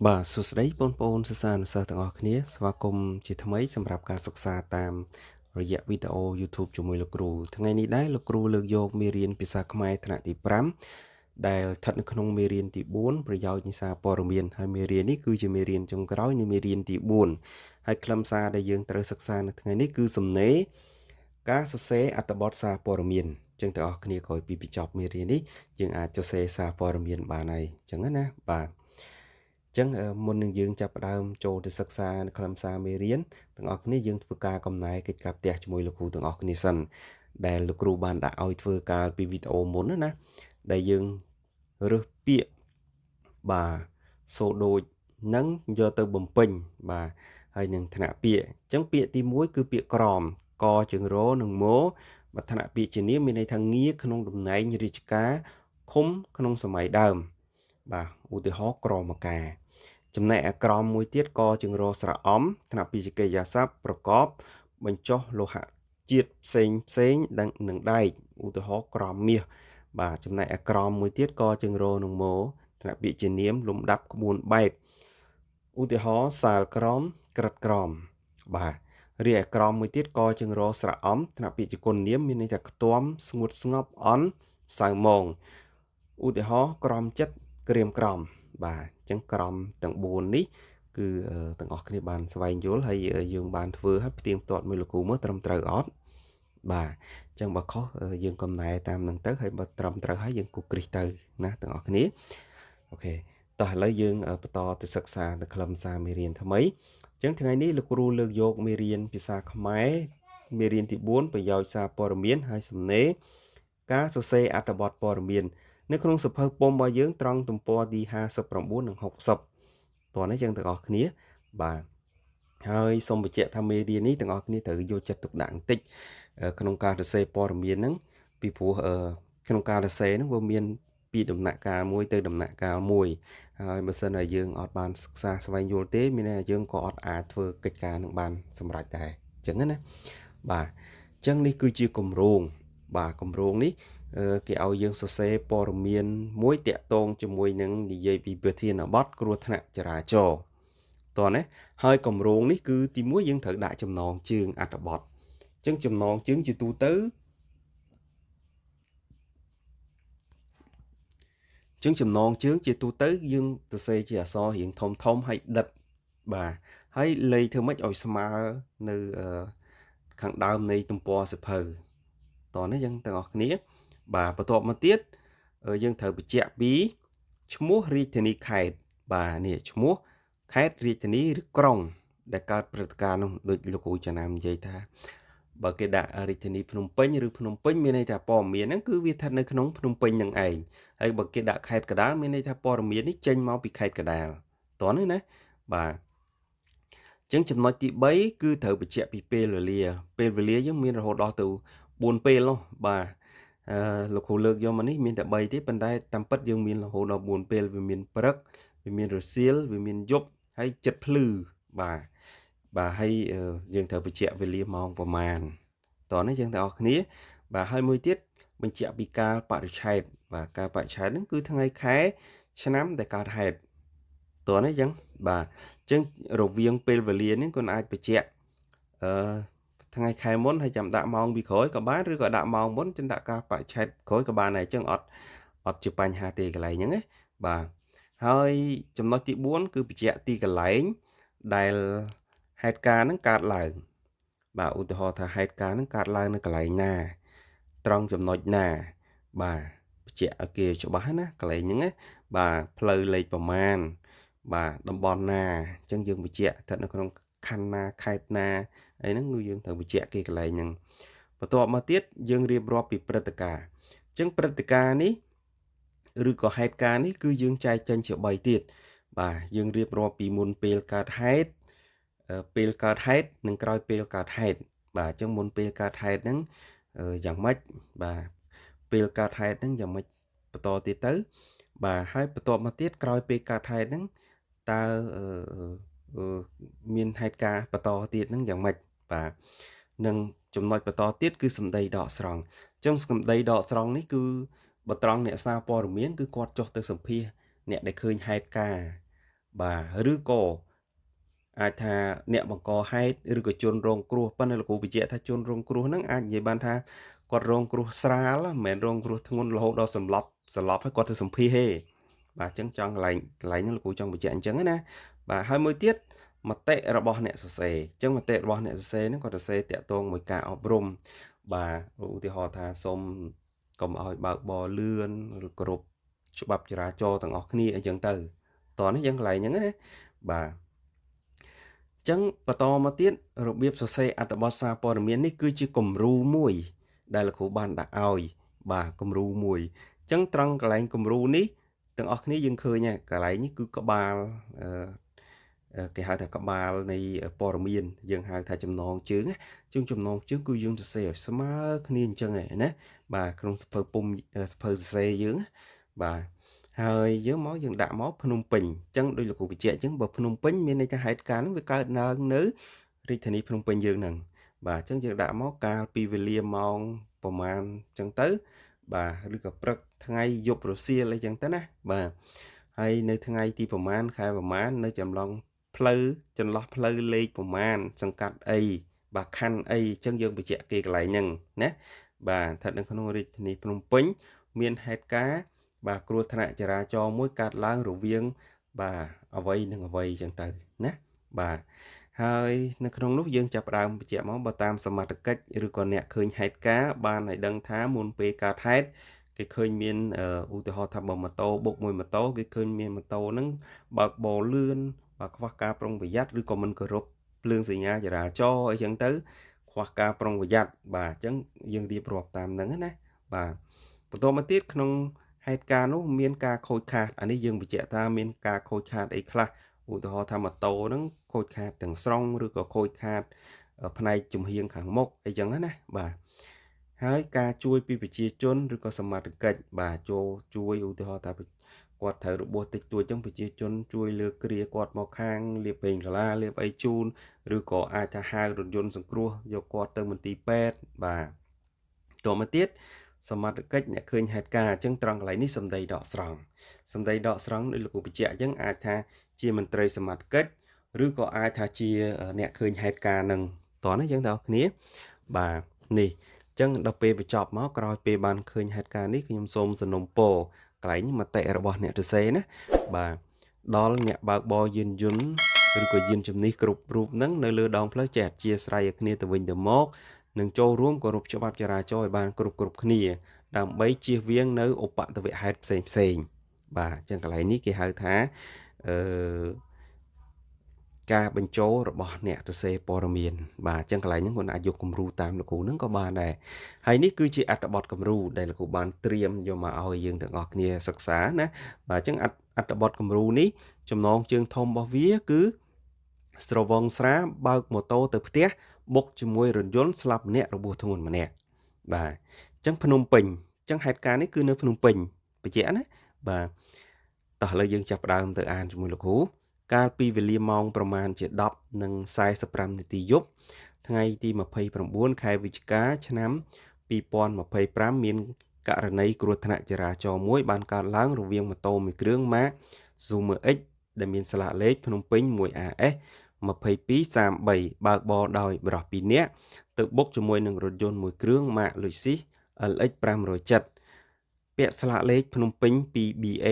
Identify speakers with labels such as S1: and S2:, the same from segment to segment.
S1: បាទសួស្តីបងប្អូនសិស្សានុសិស្សទាំងអស់គ្នាស្វាគមន៍ជាថ្មីសម្រាប់ការសិក្សាតាមរយៈវីដេអូ YouTube ជាមួយលោកគ្រូថ្ងៃនេះដែរលោកគ្រូលើកយកមេរៀនភាសាខ្មែរថ្នាក់ទី5ដែលស្ថិតនៅក្នុងមេរៀនទី4ប្រយោជន៍នៃសារព័ត៌មានហើយមេរៀននេះគឺជាមេរៀនចុងក្រោយនៃមេរៀនទី4ហើយខ្លឹមសារដែលយើងត្រូវសិក្សានៅថ្ងៃនេះគឺសំណេរការសរសេរអត្ថបទសារព័ត៌មានចឹងទាំងអស់គ្នាក្រោយពីបញ្ចប់មេរៀននេះយើងអាចសរសេរសារព័ត៌មានបានហើយចឹងណាបាទចឹងមុននឹងយើងចាប់ផ្ដើមចូលទៅសិក្សានៅខ្លឹមសារមេរៀនទាំងអស់គ្នាយើងធ្វើការកំណែកិច្ចការផ្ទះជាមួយលោកគ្រូទាំងអស់គ្នាសិនដែលលោកគ្រូបានដាក់ឲ្យធ្វើកាលពីវីដេអូមុនណាដែលយើងរើសពាក្យបាទសូដូចនឹងយកទៅបំពេញបាទហើយនឹងថ្នាក់ពាក្យអញ្ចឹងពាក្យទី1គឺពាក្យក្រមកជើងរនិងម៉បើថ្នាក់ពាក្យជានាមមានន័យថាងារក្នុងតំណែងរាជការឃុំក្នុងសម័យដើមបាទឧទាហរណ៍ក្រមការចំណែកអាក្រមមួយទៀតកជើងរស្រៈអំថ្នាក់ពាក្យជាកិរិយាសព្ទប្រកបបញ្ចុះលោហៈជាតិផ្សេងផ្សេងនឹងដែកឧទាហរណ៍ក្រមមាសបាទចំណែកអាក្រមមួយទៀតកជើងរនិងម៉ូថ្នាក់ពាក្យជានាមលំដាប់ក្បួនបែបឧទាហរណ៍សាលក្រមក្រិតក្រមបាទរីឯក្រមមួយទៀតកជើងរស្រៈអំថ្នាក់ពាក្យជាគុណនាមមានន័យថាខ្ទាំស្ងួតស្ងប់អន់សៅម៉ងឧទាហរណ៍ក្រមចិត្តក្រៀមក្រំបាទអញ្ចឹងក្រមទាំង4នេះគឺទាំងអស់គ្នាបានស្វែងយល់ហើយយើងបានធ្វើឲ្យផ្ទៀងផ្ទាត់មួយលោកគ្រូមើលត្រឹមត្រូវអត់បាទអញ្ចឹងបើខុសយើងកំណែតាមនឹងទៅហើយបើត្រឹមត្រូវហើយយើងគូគ្រីសទៅណាទាំងអស់គ្នាអូខេតោះឥឡូវយើងបន្តទៅសិក្សានៅខ្លឹមសារមេរៀនថ្មីអញ្ចឹងថ្ងៃនេះលោកគ្រូលើកយកមេរៀនភាសាខ្មែរមេរៀនទី4ប្រយោជន៍សារព័ត៌មានហើយសំណេរការសរសេរអត្ថបទព័ត៌មាននៅក្នុងសភៅពុំរបស់យើងត្រង់ទំព័រទី59និង60តោះនេះយើងទាំងអស់គ្នាបាទហើយសូមបញ្ជាក់ថាមេរៀននេះទាំងអស់គ្នាត្រូវយកចិត្តទុកដាក់បន្តិចក្នុងការសរសេរព័ត៌មានហ្នឹងពីព្រោះក្នុងការសរសេរហ្នឹងវាមានពីដំណាក់កាលមួយទៅដំណាក់កាលមួយហើយបើសិនតែយើងអត់បានសិក្សាស្វែងយល់ទេមានន័យថាយើងក៏អត់អាចធ្វើកិច្ចការនឹងបានសម្រេចដែរអញ្ចឹងណាបាទអញ្ចឹងនេះគឺជាគម្រោងបាទគម្រោងនេះគេឲ្យយើងសរសេរព័ត៌មានមួយតាក់ទងជាមួយនឹងនិយាយពីប្រធានបទគ្រោះថ្នាក់ចរាចរណ៍តោះណាហើយគម្រោងនេះគឺទី1យើងត្រូវដាក់ចំណងជើងអត្ថបទអញ្ចឹងចំណងជើងជាទូទៅជាងចំណងជើងជាទូទៅយើងសរសេរជាអក្សររៀងធំធំហើយដិតបាទហើយលេខធ្វើម៉េចឲ្យស្មើនៅខាងដើមនៃទំព័រសៀវភៅតោះនេះយើងទាំងអស់គ្នាបាទបន្ទាប់មកទៀតយើងត្រូវបញ្ជាក់ពីឈ្មោះរាជធានីខេត្តបាទនេះឈ្មោះខេត្តរាជធានីឬក្រុងដែលកើតព្រឹត្តិការណ៍នោះដូចលោកគ្រូចំណាំនិយាយថាបើគេដាក់រាជធានីភ្នំពេញឬភ្នំពេញមានន័យថាព័ត៌មានហ្នឹងគឺវាស្ថិតនៅក្នុងភ្នំពេញនឹងឯងហើយបើគេដាក់ខេត្តកណ្ដាលមានន័យថាព័ត៌មាននេះចេញមកពីខេត្តកណ្ដាលតោះនេះណាបាទអញ្ចឹងចំណុចទី3គឺត្រូវបញ្ជាក់ពីពេលវេលាពេលវេលាយើងមានរហូតដល់ទៅ4ពេលនោះបាទលោកគ្រូលើកយកមកនេះមានតែ3ទេប៉ុន្តែតាមពិតយើងមានរហូតដល់4ពេលវាមានព្រឹកវាមានរសៀលវាមានយប់ហើយចិត្តភ្លឺបាទបាទហើយយើងត្រូវបញ្ជាក់វេលាម៉ោងប្រមាណតោះនេះយើងទាំងអស់គ្នាបាទហើយមួយទៀតបញ្ជាក់ពីកាលបរិច្ឆេទបាទកាលបរិច្ឆេទហ្នឹងគឺថ្ងៃខែឆ្នាំដែលកើតហេតុតោះនេះអញ្ចឹងបាទអញ្ចឹងរវាងពេលវេលានេះគាត់អាចបញ្ជាក់អឺថ្ងៃខែមុនហើយចាំដាក់ម៉ោងពីក្រោយក៏បានឬក៏ដាក់ម៉ោងមុនចាំដាក់កាលបរិច្ឆេទក្រោយក៏បានដែរអញ្ចឹងអត់ជាបញ្ហាទេកន្លែងហ្នឹងណាបាទហើយចំណុចទី4គឺបញ្ជាក់ទីកន្លែងដែលហេតុការណ៍ហ្នឹងកើតឡើងបាទឧទាហរណ៍ថាហេតុការណ៍ហ្នឹងកើតឡើងនៅកន្លែងណាត្រង់ចំណុចណាបាទបញ្ជាក់ឲ្យគេច្បាស់ណាកន្លែងហ្នឹងណាបាទផ្លូវលេខប្រមាណបាទតំបន់ណាអញ្ចឹងយើងបញ្ជាក់ស្ថិតនៅក្នុងខណ្ឌណាខេត្តណាអីហ្នឹងគឺយើងត្រូវបញ្ជាក់គេកន្លែងហ្នឹងបន្ទាប់មកទៀតយើងរៀបរាប់ពីព្រឹត្តិការណ៍អញ្ចឹងព្រឹត្តិការណ៍នេះឬក៏ហេតុការណ៍នេះគឺយើងចែកចេញជា3ទៀតបាទយើងរៀបរាប់ពីមុនពេលកើតហេតុពេលកើតហេតុនិងក្រោយពេលកើតហេតុបាទអញ្ចឹងមុនពេលកើតហេតុហ្នឹងយ៉ាងម៉េចបាទពេលកើតហេតុហ្នឹងយ៉ាងម៉េចបន្តទៀតទៅបាទហើយបន្ទាប់មកទៀតក្រោយពេលកើតហេតុហ្នឹងតើមានហេតុការណ៍បន្តទៀតហ្នឹងយ៉ាងម៉េចបាទនិងចំណុចបន្តទៀតគឺសម្ដីដកស្រង់អញ្ចឹងសម្ដីដកស្រង់នេះគឺបើត្រង់អ្នកសារព័ត៌មានគឺគាត់ចុះទៅសម្ភាសអ្នកដែលឃើញហេតុការណ៍ បាទឬក៏អាចថាអ្នកបង្កហេតុឬក៏ជនរងគ្រោះប៉ុន្តែលោកគ្រូបញ្ជាក់ថាជនរងគ្រោះហ្នឹងអាចនិយាយបានថាគាត់រងគ្រោះស្រាលមិនមែនរងគ្រោះធ្ងន់រហូតដល់សម្លាប់ហើយគាត់ទៅសម្ភាសទេបាទអញ្ចឹងចង់កន្លែងហ្នឹងលោកគ្រូចង់បញ្ជាក់អញ្ចឹងណាបាទហើយមួយទៀតមតិរបស់អ្នកសរសេរអញ្ចឹងមតិរបស់អ្នកសរសេរហ្នឹងគាត់សរសេរតាក់ទងមួយការអប់រំបាទឧទាហរណ៍ថាសូមកុំឲ្យបើកបរលឿនឬគោរពច្បាប់ចរាចរណ៍ទាំងអស់គ្នាអញ្ចឹងទៅតោះនេះយើងកន្លែងហ្នឹងណាបាទអញ្ចឹងបន្តមកទៀតរបៀបសរសេរអត្ថបទសារព័ត៌មាននេះគឺជាគំរូមួយដែលលោកគ្រូបានដាក់ឲ្យបាទគំរូមួយអញ្ចឹងត្រង់កន្លែងគំរូនេះទាំងអស់គ្នាយើងឃើញហើយកន្លែងនេះគឺក្បាលគេហៅថាក្បាលនៃព័ត៌មានយើងហៅថាចំណងជើងជាងចំណងជើងគឺយើងសរសេរឲ្យស្មើគ្នាអញ្ចឹងឯណាបាទក្នុងសភៅពុំសភៅសរសេរយើងបាទហើយយើងមកយើងដាក់មកភ្នំពេញអញ្ចឹងដោយលោកគ្រូបញ្ជាក់អញ្ចឹងបើភ្នំពេញមានន័យថាហេតុការណ៍ហ្នឹងវាកើតឡើងនៅរាជធានីភ្នំពេញយើងហ្នឹងបាទអញ្ចឹងយើងដាក់មកកាលពីវេលាម៉ោងប្រហែលអញ្ចឹងទៅបាទឬក៏ព្រឹកថ្ងៃយប់រសៀលអីចឹងទៅណាបាទហើយនៅថ្ងៃទីប្រហែលខែប្រហែលនៅចម្លងផ្លូវចន្លោះផ្លូវលេខប្រមាណសង្កាត់អីបាទខណ្ឌអីអញ្ចឹងយើងបញ្ជាក់គេកន្លែងហ្នឹងណាបាទស្ថិតនៅក្នុងរាជធានីភ្នំពេញមានហេតុការណ៍បាទគ្រោះថ្នាក់ចរាចរណ៍មួយកើតឡើងរវាងបាទអ្វីនិងអ្វីអញ្ចឹងទៅណាបាទហើយនៅក្នុងនោះយើងចាប់ផ្ដើមបញ្ជាក់មកបើតាមសមត្ថកិច្ចឬក៏អ្នកឃើញហេតុការណ៍បានឲ្យដឹងថាមុនពេលកើតហេតុគេឃើញមានឧទាហរណ៍ថាបើម៉ូតូបុកមួយម៉ូតូគេឃើញមានម៉ូតូហ្នឹងបើកបរលឿនបាទខ្វះការប្រុងប្រយ័ត្នឬក៏មិនគោរពភ្លើងសញ្ញាចរាចរណ៍អីចឹងទៅខ្វះការប្រុងប្រយ័ត្នបាទអញ្ចឹងយើងរៀបរាប់តាមហ្នឹងណាបាទបន្តមកទៀតក្នុងហេតុការណ៍នោះមានការខូចខាតអានេះយើងបញ្ជាក់ថាមានការខូចខាតអីខ្លះឧទាហរណ៍ថាម៉ូតូហ្នឹងខូចខាតទាំងស្រុងឬក៏ខូចខាតផ្នែកចំហៀងខាងមុខអីចឹងណាបាទហើយការជួយពីប្រជាជនឬក៏សមត្ថកិច្ចបាទចូលជួយឧទាហរណ៍ថាគាត់ត្រូវរបួសតិចតួចចឹងប្រជាជនជួយលើកគ្រាគាត់មកខាងលាបពេងកាឡាលាបអីជូនឬក៏អាចថាហៅរថយន្តសង្គ្រោះយកគាត់ទៅមន្ទីរពេទ្យបាទតមកទៀតសមត្ថកិច្ចអ្នកឃើញហេតុការណ៍អញ្ចឹងត្រង់កន្លែងនេះសម្ដីដកស្រង់សម្ដីដកស្រង់ដូចលោកគ្រូបញ្ជាក់អញ្ចឹងអាចថាជាមន្ត្រីសមត្ថកិច្ចឬក៏អាចថាជាអ្នកឃើញហេតុការណ៍នឹងតោះណាយើងទាំងអស់គ្នាបាទនេះអញ្ចឹងដល់ពេលបញ្ចប់មកក្រោយពេលបានឃើញហេតុការណ៍នេះខ្ញុំសូមសំណូមពរកន្លែងនេះមតិរបស់អ្នកសរសេរណាបាទដល់អ្នកបើកបរយានយន្តឬក៏យានជំនិះគ្រប់រូបហ្នឹងនៅលើដងផ្លូវចេះអធ្យាស្រ័យឲ្យគ្នាទៅវិញទៅមកនឹងចូលរួមគោរពច្បាប់ចរាចរណ៍ឲ្យបានគ្រប់គ្នាដើម្បីជៀសវាងនៅឧបទ្ទវហេតុផ្សេងផ្សេងបាទអញ្ចឹងកន្លែងនេះគេហៅថាអឺការបញ្ចូលរបស់អ្នកសរសេរព័ត៌មានបាទអញ្ចឹងកន្លែងហ្នឹងគាត់អាចយកគំរូតាមលោកគ្រូហ្នឹងក៏បានដែរហើយនេះគឺជាអត្ថបទគំរូដែលលោកគ្រូបានត្រៀមយកមកឲ្យយើងទាំងអស់គ្នាសិក្សាណាបាទអញ្ចឹងអត្ថបទគំរូនេះចំណងជើងធំរបស់វាគឺស្រវឹងស្រាបើកម៉ូតូទៅផ្ទះបុកជាមួយរថយន្តស្លាប់ម្នាក់របួសធ្ងន់ម្នាក់បាទអញ្ចឹងភ្នំពេញអញ្ចឹងហេតុការណ៍នេះគឺនៅភ្នំពេញបញ្ជាក់ណាបាទតោះឥឡូវយើងចាប់ផ្ដើមទៅអានជាមួយលោកគ្រូកាលពីវេលាម៉ោងប្រមាណជា10:45នាទីយប់ថ្ងៃទី29ខែវិច្ឆិកាឆ្នាំ2025មានករណីគ្រោះថ្នាក់ចរាចរណ៍មួយបានកើតឡើងរវាងម៉ូតូមួយគ្រឿងម៉ាក Zoomer X ដែលមានស្លាកលេខភ្នំពេញ 1AS 2233បើកបរដោយបុរស2នាក់ទៅបុកជាមួយនឹងរថយន្តមួយគ្រឿងម៉ាក Lexus LX 570ពាក់ស្លាកលេខភ្នំពេញ 2BA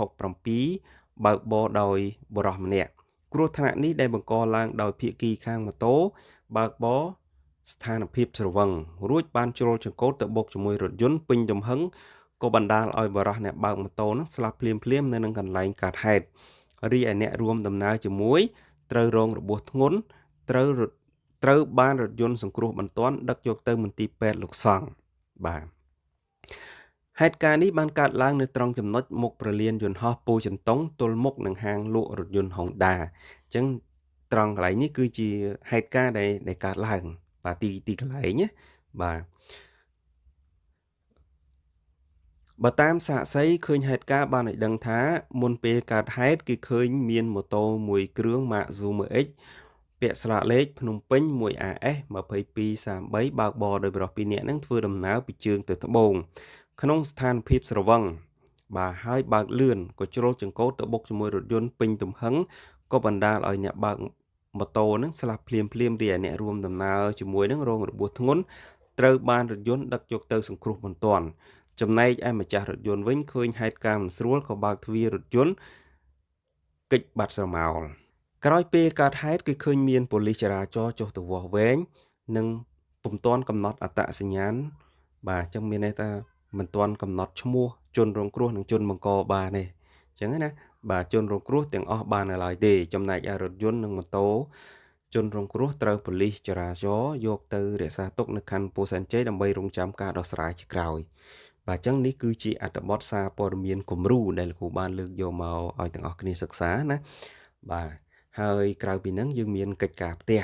S1: 5367បើកបរដោយបុរសម្នាក់គ្រោះថ្នាក់នេះដែលបង្កឡើងដោយភាគីខាងម៉ូតូបើកបរស្ថានភាពស្រវឹងរួចបានជ្រុលចង្កូតទៅបុកជាមួយរថយន្តពេញទំហឹងក៏បណ្ដាលឲ្យបុរសអ្នកបើកម៉ូតូនឹងស្លាប់ភ្លាមៗនៅនឹងកន្លែងកើតហេតុរីឯអ្នករួមដំណើរជាមួយត្រូវរងរបួសធ្ងន់ត្រូវបានរថយន្តសង្គ្រោះបន្ទាន់ដឹកយកទៅមន្ទីរពេទ្យលោកសង្ឃបាទហេតុការណ៍នេះបានកើតឡើងនៅត្រង់ចំណុចមុខប្រលានយន្តហោះពោធិចិនតុងទល់មុខនឹងហាងលក់រថយន្ត Honda អញ្ចឹងត្រង់កន្លែងនេះគឺជាហេតុការណ៍ដែលកើតឡើងបាទទីកន្លែងណាបាទបើតាមសាក្សីឃើញហេតុការណ៍បានឲ្យដឹងថាមុនពេលកើតហេតុគេឃើញមានម៉ូតូមួយគ្រឿងម៉ាក Zoomer X ពាក់ស្លាកលេខភ្នំពេញ 1AS 2233បើកបរដោយបុរស2នាក់នឹងធ្វើដំណើរពីជើងទៅត្បូងក្នុងស្ថានភាពស្រវឹង បាទ ហើយបើកលឿន ក៏ជ្រុលចង្កូតទៅបុកជាមួយរថយន្តពេញទំហឹង ក៏បណ្ដាលឲ្យអ្នកបើកម៉ូតូនឹងស្លាប់ភ្លាមភ្លាម រីឯអ្នករួមដំណើរជាមួយនឹងរងរបួសធ្ងន់ ត្រូវបានរថយន្តដឹកយកទៅសង្គ្រោះបន្ទាន់។ ចំណែកឯម្ចាស់រថយន្តវិញ ឃើញហេតុការណ៍មិនស្រួល ក៏បើកទ្វាររថយន្តគេចបាត់ស្រមោល។ ក្រោយពេលកើតហេតុ គឺឃើញមានប៉ូលីសចរាចរណ៍ចុះទៅវាស់វែង និងពុំទាន់កំណត់អត្តសញ្ញាណ បាទ អញ្ចឹងមានន័យថាមិនទាន់កំណត់ឈ្មោះជនរងគ្រោះនិងជនបង្កបានទេ អញ្ចឹងណា បាទ ជនរងគ្រោះទាំងអស់បាននៅឡើយទេ។ ចំណែកឯរថយន្តនិងម៉ូតូជនរងគ្រោះ ត្រូវប៉ូលីសចរាចរណ៍យកទៅរក្សាទុកនៅខណ្ឌពោធិ៍សែនជ័យ ដើម្បីរងចាំការដោះស្រាយជាក្រោយ។ បាទ អញ្ចឹងនេះគឺជាអត្ថបទសារព័ត៌មានគំរូដែលលោកគ្រូបានលើកយកមកឲ្យទាំងអស់គ្នាសិក្សាណា។ បាទ ហើយក្រៅពីហ្នឹង យើងមានកិច្ចការផ្ទះ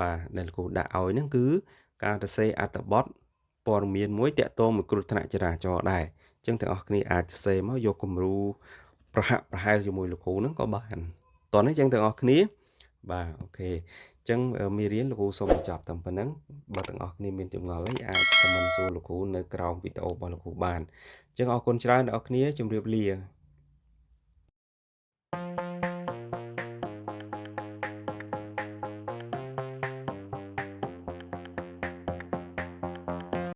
S1: បាទ ដែលលោកគ្រូដាក់ឲ្យហ្នឹង គឺការសរសេរអត្ថបទព័ត៌មានមួយតាក់ទងមួយគ្រោះថ្នាក់ចរាចរណ៍ដែរ។ អញ្ចឹងទាំងអស់គ្នាអាចសរសេរមកយកគំរូប្រហាក់ប្រហែលជាមួយលោកគ្រូហ្នឹងក៏បាន។ តោះនេះ អញ្ចឹងទាំងអស់គ្នា បាទ អូខេ អញ្ចឹងមេរៀនលោកគ្រូសូមបញ្ចប់តែប៉ុណ្្នឹង។ បើទាំងអស់គ្នាមានចម្ងល់អី អាចខមមិនសួរលោកគ្រូនៅក្រោមវីដេអូរបស់លោកគ្រូបាន។ អញ្ចឹងអរគុណច្រើនអ្នកនរគ្នា ជម្រាបលា។